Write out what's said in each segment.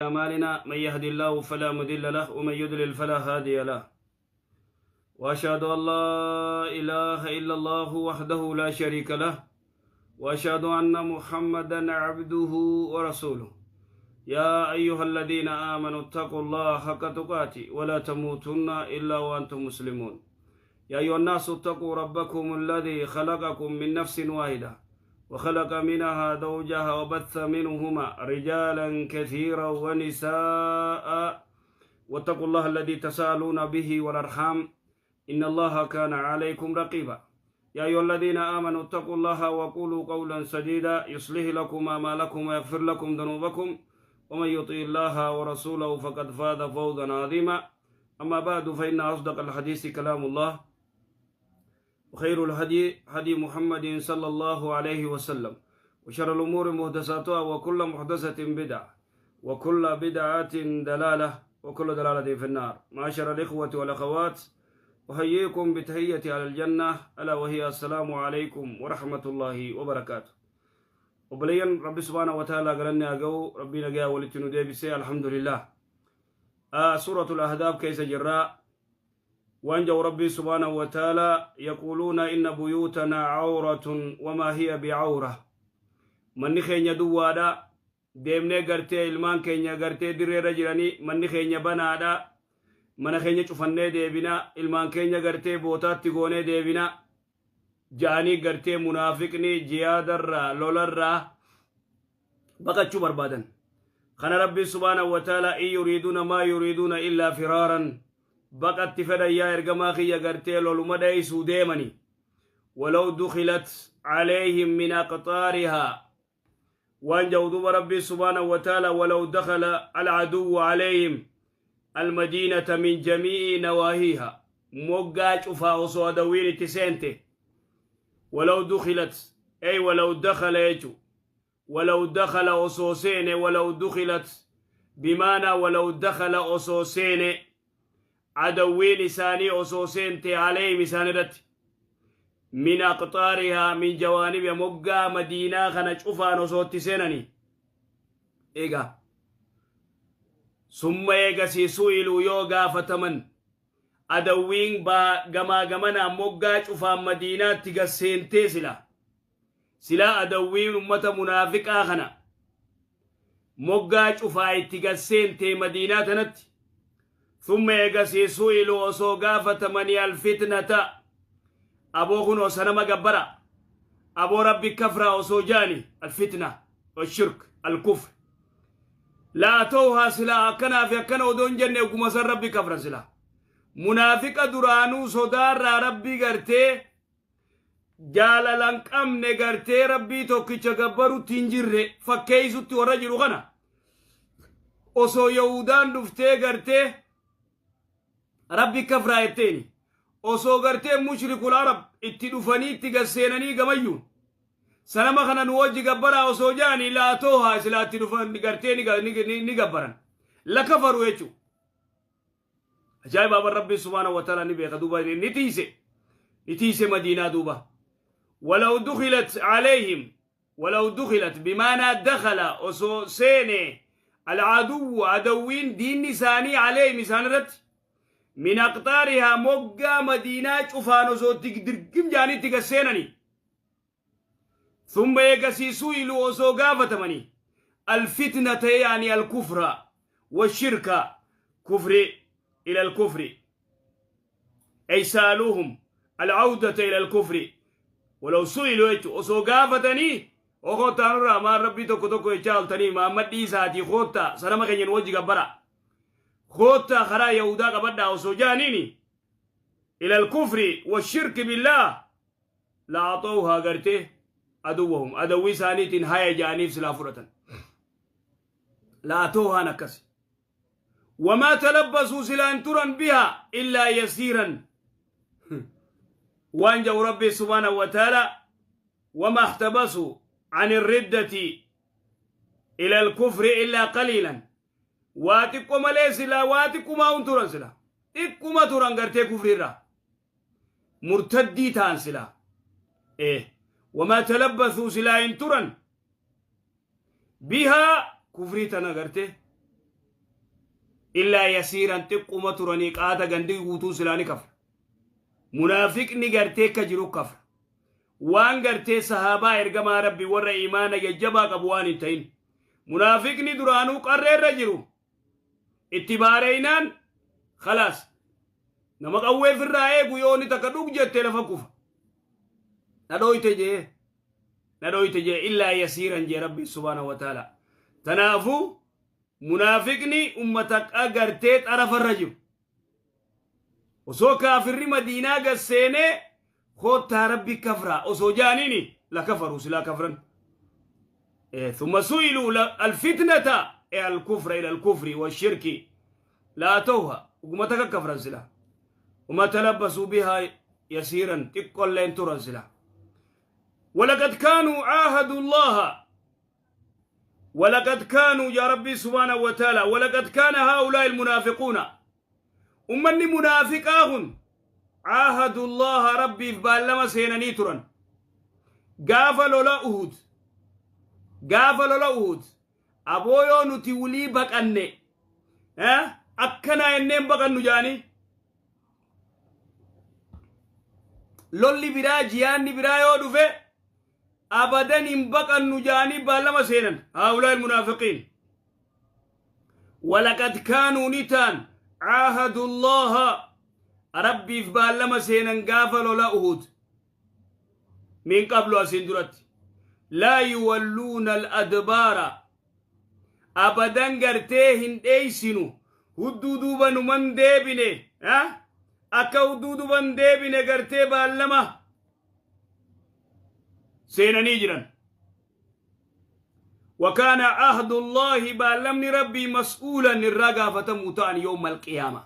أعمالنا، من يهدي الله فلا مضل له ومن يضلل فلا هادي له، وأشهد أن لا إله إلا الله وحده لا شريك له، وأشهد أن محمدا عبده ورسوله. يا أيها الذين آمنوا اتقوا الله حق تقاته ولا تموتن إلا وأنتم مسلمون. يا أيها الناس اتقوا ربكم الذي خلقكم من نفس واحدة وخلق منها زوجها وبث منهما رجالا كثيرا ونساء، واتقوا الله الذي تساءلون به والأرحام إن الله كان عليكم رقيبا. يا أيها الذين آمنوا اتقوا الله وقولوا قولا سديدا يصلح لكم أعمالكم ويغفر لكم ذنوبكم، ومن يطع الله ورسوله فقد فاز فوزا عظيما. أما بعد، فإن أصدق الحديث كلام الله، وخير الهدي هدي محمد صلى الله عليه وسلم، وشر الأمور محدثاتها، وكل محدثة بدعة، وكل بدعة ضلالة، وكل ضلالة في النار. معاشر الإخوة والأخوات، أحييكم بتحية أهل الجنة، ألا وهي السلام عليكم ورحمة الله وبركاته. Obboleeyyan، Rabbi سبحانه وتعالى galanni haa ga'u. Rabbii nagaa walitti nu deebisee، الحمد لله. سورة الأحزاب keessa jirraa. Waan jau Rabbii سبحانه وتعالى: يقولون إن بيوتنا عورة وما هي بعورة. Manni keenya duwwaadha, deemnee gartee ilmaan keenya gartee dirreerra jiranii, manni keenya banaadha, mana keenya cufannee deebina, ilmaan keenya gartee bootaatti goonee deebina ja'anii gartee munaafiqni jihaadarraa, lolarraa baqachuu barbaadan. Kana Rabbi سبحانه وتعالى: إن يريدون ما يريدون إلا فرارا. Baqatti fedhan, yaa ergamaa kiyya, gartee loluma dheeysuu deemani. ولو دخلت عليهم من أقطارها. Waan jau duba Rabbi سبحانه وتعالى: ولو دخل العدو عليهم المدينة من جميع نواحيها، moggaa cufaa osoo adawiin itti seente. ولو دخلت أي ولو دخل jechu، ولو دخل osoo seene، ولو دخلت بمعنى ولو دخل osoo seene، adawiin isaanii osoo seente، عليهم isaan irratti، من أقطارها من جوانب، moggaa madiinaa kana cufaan osoo itti seenanii. Egaa ثم eegasii سئلوا yoo gaafataman, adawwiin gamaa gamanaa moggaa cufaan madiinaatti gasseentee, sila adawwiin ummata munaafiqaa kana moggaa cufaa itti gasseentee madiinaa tanatti، ثم eegasii سئلوا osoo gaafatamanii الفتنة, aboo kunoo sanama gabbara, aboo Rabbi kafraa osoo jaani, الفتنة والشرك الكفر، لآتوها. Silaa akkanaa fi akkana odoo hin jenne oguma san Rabbi kafran. Sila munaafiqa duraanuu sodaarraa Rabbii gartee jaalalan qabne, gartee Rabbii tokkicha gabbarutti hin jirre fakkeeysutti warra jiru kana, osoo Yahudaan dhuftee gartee Rabbi kafraa jetteeni, osoo gartee مشركو العرب itti dhufanii itti gasseenanii gamayyuun sanama kana nu wajji gabbaraa osoo jaani, لآتوها silaatti dhufan gartee ni gabbaran, لكفروا jechu. Ajaa'iba! Aban Rabbi سبحانه وتعالى ni beeka duuba, ni tiise, ni tiise madiinaa duuba. ولو دخلت عليهم، ولو دخلت بمعنى دخل، osoo seene العدو adawiin diinni isaanii عليهم isaan irratti من أقطارها moggaa madiinaa cufaan osoo dirgim jaanitti gasseenani، ثم eegasii سئلوا osoo gaafatamanii الفتنة يعني الكفر والشرك، كفر إلى الكفر، أي سألوهم العودة إلى الكفر. ولو سئلوا jechu, osoo gaafatanii okottaanurraa maan Rabbii tokko tokko jechaa oltanii, Muhammad dhiisaatii koottaa sanama keenyan wajji gabbara, koottaa karaa Yahudaa qabadhaa osoo jaaniini, إلى الكفر والشرك بالله، لأعطوها gartee عدوهم adawwii isaaniitiin haya jaaniif silaa fudhatan. لآتوها nakkas. وما تلبثوا silaan turan بها إلا يسيرا. Waan jau Rabbi سبحانه وتعالى: وما احتبسوا عن الردة إلى الكفر إلا قليلا. Waa xiqqo malee silaa waa xiqqumaa hun turan, sila xiqquma turan gartee kufriirra murtaddii ta'an sila. وما تلبثوا silaa hin turan بها kufrii tana gartee. Illaa yasiiran, xiqquma turanii qaata gandi guutuu silaa ni kafra. Munaafiqni gartee akka jiru kafra. Waan gartee sahaabaa ergamaa Rabbi warra imaana jajjabaa qabu waan hin ta'in. Munaafiqni duraanuu qarreerra jiru itti baareynaan khalaas, nama qawwee firraa eegu yoo inni takka dhug jette lafa kufa. Na dhooyte jee, na dhooyte jee. Illaa yasiiran jee Rabbi subhaanahu wa ta'ala. Tanaafuu munaafiqni ummata gartee xarafarra jiru. Osoo kaafirri Madiinaa gad seenee koottaa Rabbi kafraa osoo jaaniini la kafaruu, silaa kafran. ثم سئلوا الفتنة الكفر إلى الكفر والشرك لا توها وما كفرا سلا وما تلبسوا بها يسيرا، تقل لين ترى سلا. ولقد كانوا عاهدوا الله، ولقد كانوا يا ربي سبحانه وتعالى، ولقد كان هؤلاء المنافقون، ummanni munaafiqaa kun، عاهدوا الله، rabbiif baallama seenanii turan gaafa lola Uhud. Gaafa lola Uhud, aboo yoo nuti wulii baqanne akkanaa enneen baqannu jaanii, lolli biraa jiyaanni biraa yoo dhufe abadan hin baqannu jaanii baallama seenan. هؤلاء المنافقين ولقد كانوا نتان عاهدوا الله، rabbiif baallama seenan gaafa lola Uhud، من قبل، asiin duratti، لا يولون الأدبار، abadan gartee hin dheeysinu, hudduu duuba numan deebine, akka hudduu duuban deebine gartee baallama seenanii jiran. وكان عهد الله، baallamni Rabbii، مسؤولا، irraa gaafatamuu ta'an يوم القيامة.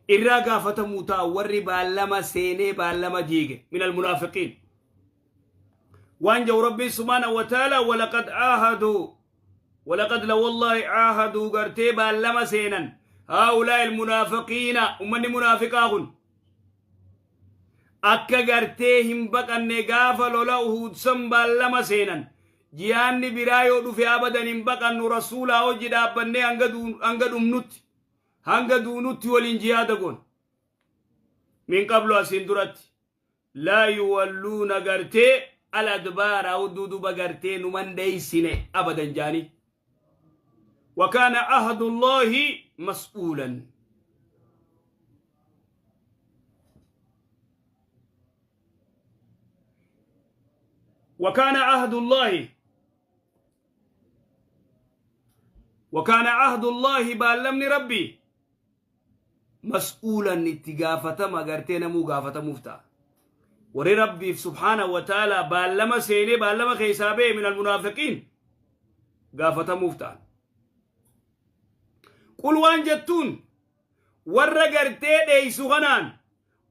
Irraa gaafatamuu ta'an warri baallama seenee baallama diige من المنافقين. Waan jau Rabbiin سبحانه وتعالى ولقد عاهدوا، ولقد لوالله عاهدوا، gartee baallama seenan، هؤلاء المنافقين، ummanni munaafiqaa kun, akka gartee hin baqanne gaafa lola Uhuud san baallama seenan. Jiyaanni biraa yoo dhufe abadan hin baqannu, rasuulaa hojii dhaabbannee hanga dhumnutti, hanga duunutti waliin jihaada goon. من قبل، asiin duratti، لا يولون gartee الأدبار، hudduu duba gartee numan dheeysine abadan jaanii. وكان عهد الله مسؤولا. وكان عهد الله، وكان عهد الله، baallamni Rabbii، مسؤولا، itti gaafatama gartee namuu gaafatamuuf ta'a. Warri Rabbiif سبحانه وتعالى baallama seenee baallama keessaa ba'e من المنافقين gaafatamuuf ta'an. قل، waan jettuun warra gartee dheeysu kanaan,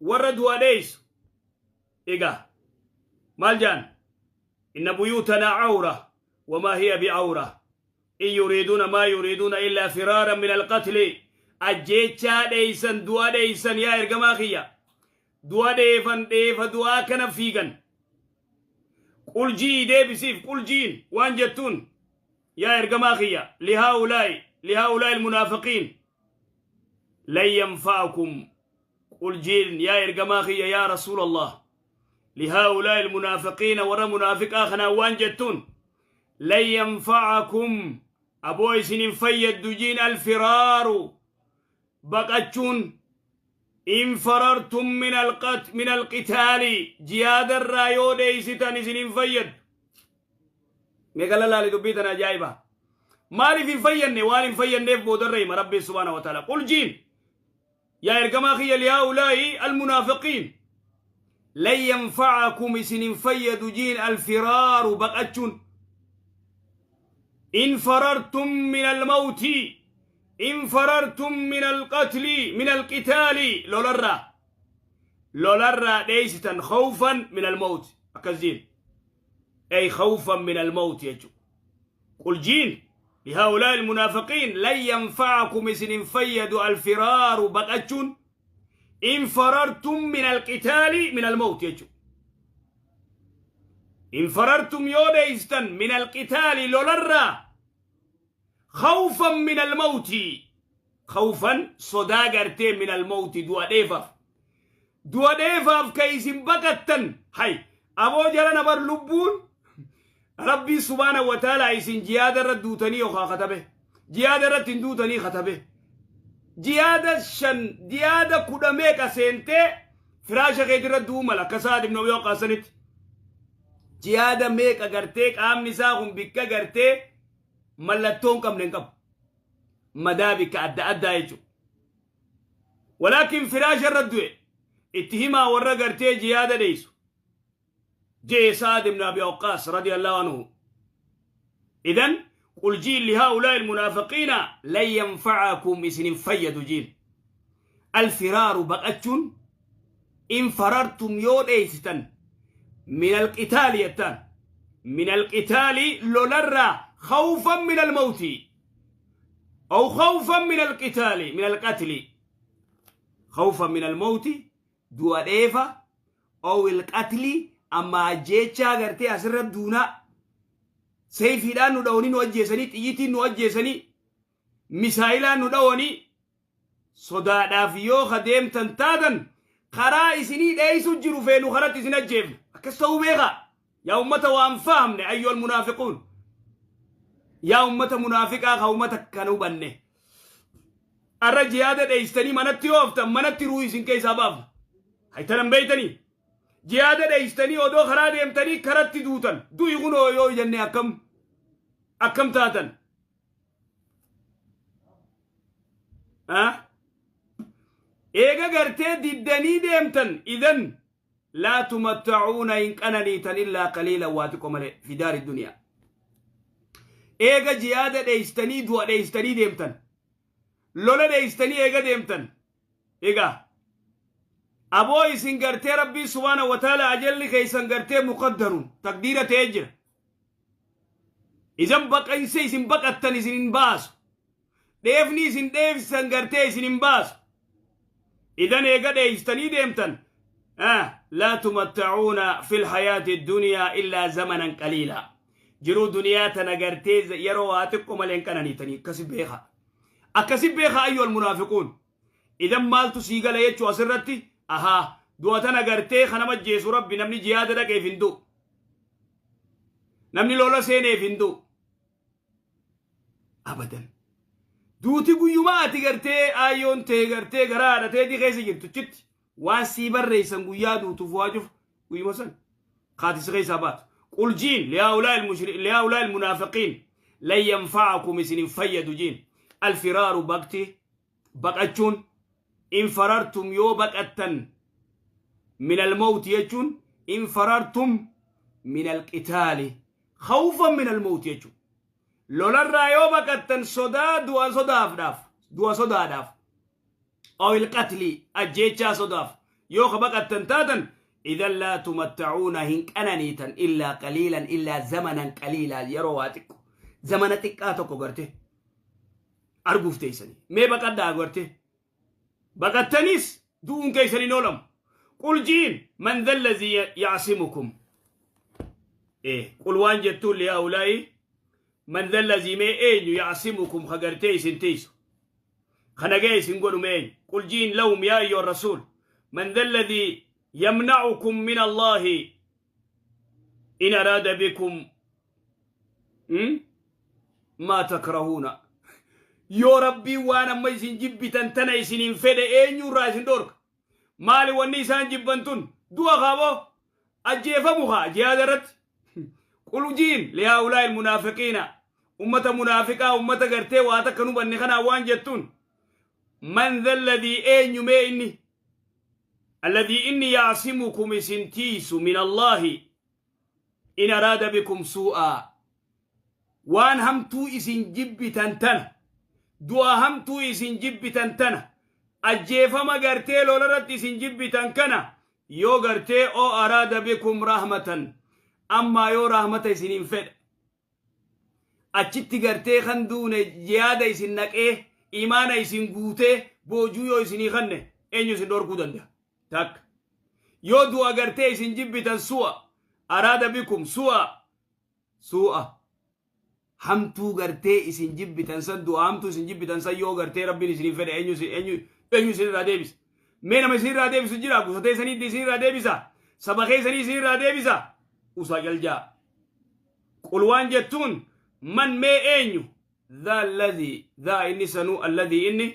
warra du'a dheeysu egaa maal jaan? إن بيوتنا عورة وما هي بعورة إن يريدون ما يريدون إلا فرارا من القتل. Ajjeechaa dheeysan, du'a dheeysan, yaa ergamaa kiyya, du'a dheefan, dheefa du'aa kana fiigan. قل jii deebisiif. قل jiin, waan jettuun yaa ergamaa kiyya، لهؤلاء المنافقين لن ينفعكم. قل jiin yaa ergamaa kiyya، يا رسول الله، لهؤلاء المنافقين، warra munaafiqaa kanaan waan jettuun، لن ينفعكم، aboo isin hin fayyaddu jiin، الفرار، baqachuun، إن فررتم من القتال، jihaadarraa yoo dheeysitan isin hin fayyaddu. Meeqala laali dubbii tana ajaa'iba. Maaliif hin fayyadne? Waan hin fayyadneef boodarra hima Rabbiin سبحانه وتعالى. قل jiin yaa ergamaa kiyya، لهؤلاء المنافقين لن ينفعكم، isin hin fayyadu jiin، الفرار، baqachuun، إن فررتم من الموت، إن فررتم من القتل، من القتال، lolarraa, lolarraa dheeysitan، خوفا من الموت. Akkas jiin, أي خوفا من الموت jechu. قل jiin لهؤلاء المنافقين لن ينفعكم، isin hin fayyadu، الفرار، baqachuun، إن فررتم من القتال، من الموت jechu. إن فررتم، yoo dheeystan، من القتال، lolarraa، خوفا من الموت. Khawfan sodaa gartee min almawti du'a dheefaaf. Du'a dheefaaf ka isin baqattan hay aboo jara bar lubbuun Rabbii subhaana wa ta'ala isin jihaada irra duutanii yookaan katabe. Jihaada irratti hin duutanii katabe. Jihaada 5, jihaada 10 meeqa seentee firaasha keetii irra du'uu mala akka Sa'ad ibn Abi Waqqaas sanitti. Jihaada meeqa gartee qaamni isaa kun bikka gartee mallattoo hin qabne hin qabu. Madaa bikka adda addaa jechuudha. Walaakin firaasha irra du'e itti himaa warra gartee jihaada dheessu. Jee Sa'ad ibn Abi Waqqaas radiyallahu anhu. Idan qul jiin lihaa'ulaa'i almunaafiqiina lan yanfa'akum isin hin fayyadu jiin. Alfiraaru baqachuun in farartum yoo dheeysitan min alqitaali jettaan min alqitaali lolarraa khawfan min almawti aw khawfan min alqitaali min alqatli khawfan min almawti du'a dheefa aw alqatli amma ajjeechaa gartee asirra duunaa seeyfiidhaan nu dhawanii nu ajjeesanii, xiyyitiin nu ajjeesanii, misaayilaan nu dhawanii sodaadhaaf yoo ka deemtan taatan, karaa isinii dheeysu jiru feenu karatti isin ajjeefna. Akkas ta'uu beekaa yaa ummata waan fahamne. Ayyuhal munaafiquun, yaa ummata munaafiqaa, ka ummata kan hubanne, arra jihaada dheeystanii manatti yoo haftan manatti ruuhi isin keessaa baafna. Haytanan beeytanii jihaada dheeystanii odoo karaa deemtanii karatti duutan, du'i kunoo yoo jenne akkam akkam taatan? Ah? Eega gartee diddanii deemtan, idan laa tumatta'uuna hin qananiitan illaa qaliilan waa xiqqo malee fi daari duniyaa. Eega jihaada dheeystanii du'a dheeystanii deemtan, lola dheeystanii eega deemtan, egaa aboo isin gartee Rabbii subhaana wa ta'ala ajalli keessan gartee muqaddarun taqdiira ta'ee jira. Isan baqinsa isin baqattan isin hin baasu, dheefni isin dheefsisan gartee isin hin baasu. Idan eega dheeystanii deemtan laa tumatta'uuna fil hayaati duniyaa illaa zamanan qaliilaa. Jiruu duniyaa tana gartee yeroo waa xiqqo malee hin qananiitanii. Akkasi beeka, akkasi beeka, ayyuhal munaafiquun. Idan maaltu sii gala jechuu asirratti? Ahaa, du'a tana gartee kan nama jeesu Rabbi. Namni jihaada dhaqeef hin du'u, namni lola seeneef hin du'u abadan. Duuti guyyumaa ati gartee aayyoon tee gartee garaa haadha teetii keessa jirtu chitti waan sii barreessan guyyaa duutuuf waa cufu guyyuma san kaati si keessaa baatu. Qul jiin lihaa'ulaa'i almunaafiqiin lan yanfa'akum isin hin fayyadu jiin alfiraaru baqti baqachuun in farartum yoo baqattan min almawti jechuun in farartum min alqitaali khawfan min almawti jechuun lolarraa yoo baqattan sodaa du'a sodaafdhaaf, du'a sodaadhaaf, aw ilqatli ajjeechaa sodaaf yoo ka baqattan taatan, idan laa tumatta'uuna hin qananiitan illaa qaliilan illaa zamanan qaliilaa yeroo waa xiqqo, zamana xiqqaa tokko garte arguuf teessanii. Mee baqadhaa garte, baqattaniis du'uun keessan hin oolamu. Qul jiin man dha allazii ya'simukum. Qul waan jettuun lihaa'ulaa'i man dha allazii mee eenyu ya'simukum ka gartee isin tiisu, ka nagaya isin godhu mee eenyu? Qul jiin lahum yaa ayyuha rasuul man dha alladhii yamna'ukum min Allaahi in araada bikum maa takrahuuna. Yoo Rabbiin waan amma isin jibbitan tana isiniin fedhe eenyurraa isin dhorka? Maali wanni isaan jibban tun? Du'a kaaboo ajjeefamu kaa jihaada irratti. Qul jiin lihaa'ulaa'i almunaafiqiina ummata munaafiqaa, ummata gartee waa takka nu banne kanaa waan jettuun man dha alladhii eenyu mee inni alladhii inni ya'simukum isin tiisu min Allaahi in araada bikum suu'aa waan hamtuu isin jibbitan tana, du'a hamtuu isin jibbitan tana, ajjeefama gartee lolarratti isin jibbitan kana yoo gartee o araada bikum rahmatan ammaa yoo rahmata isiniin fedhe achitti gartee kan duune jihaada isin naqee imaana isin guutee boojuu yoo isinii kanne eenyu isin dhorkuu danda'a? Takka yoo du'a gartee isin jibbitan su'a araada bikum su'a su'a. Hamtuu gartee isin jibbitan san, du'a hamtuu isin jibbitan san yoo gartee Rabbiin isinii fedhe, eenyu eenyu eenyu isinirraa deebisa? Mee nama isinirraa deebisu jira? Gosa teessaniitti isinirraa deebisa? Saba keessanii isinirraa deebisa? Usaa jaljaa. Qul, waan jettuun, man, mee eenyu, ذا الذي ذا inni sanuu, الذي inni,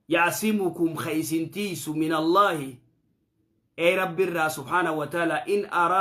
يعصمكم ka isin tiisu, من الله, ee Rabbirraa, سبحانه وتعالى, إن أراد.